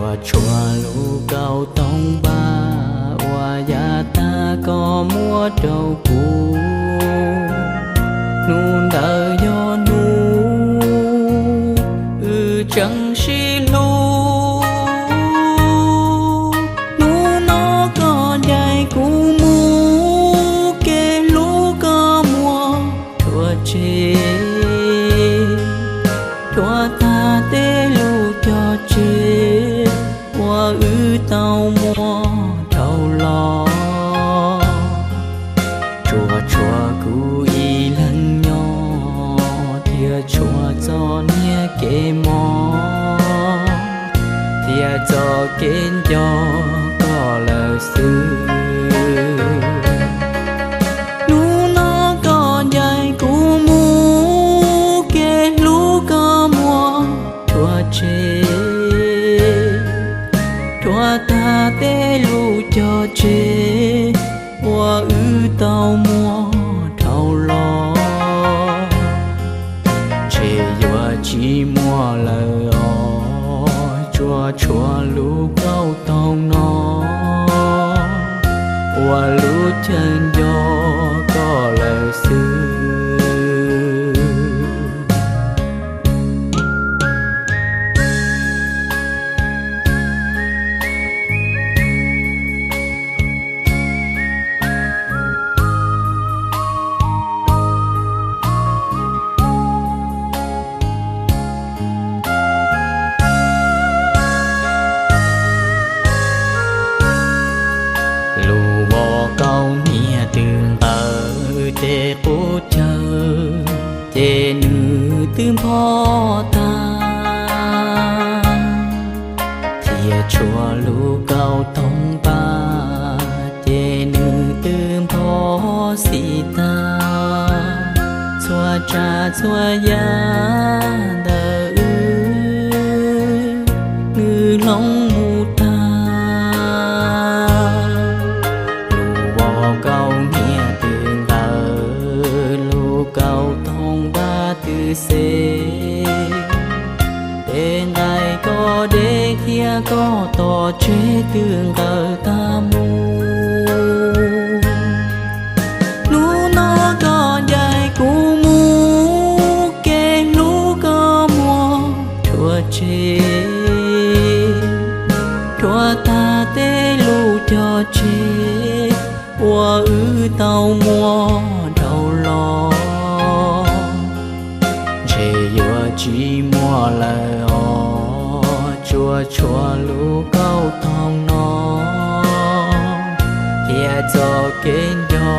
Tsuas tshuav lub kauj toog npab uas yav tag koj muab rau kuv. Hnub ntawd yog hnub wb tseem sib hlub. Hnub no koj ncaim kuv mus, kev hlub koj muab rhuav tseg, rhuav tag tej lub cog tseg uas wb tau muaj dhau los. Tsuas tshuav kuv ib leeg nyob, thiab tshuav txoj niag kev mob, thiab txoj kev nco koj lawm xwb. Hnub no koj ncaim kuv mus, kev hlub koj muab rhuav tseg, rhuav tag tej lub cog tseg uas wb tau muaj dhau los. Ntshe yuav tsis muaj lawm os, tsuas tshuav lub kauj toog no ua lub chaw nco koj lawm xwb. Lub voj kauj hniav twb nqawm tej qub chaw, ces nws twb npog tag. Thiab tshuav lub kauj toog npab, ces nws twb npog xis tag. Txhua tsav txhua yam ntawm wb, nws hloov mus tag. Lub voj kauj hniav twb nqawm, lub kauj toog npab twb xes. Tej nqaij koj de thiab koj tos tseg twb nqawm tag mus. Hnub no koj ncaim kuv mus, kev hlub koj muab rhuav tseg, rhuav tag tej lub cog tseg uas wb tau muaj dhau los. Ntshe yuav tsis muaj lawm os, tsuas tshuav lub kauj toog no thiab txoj kev nco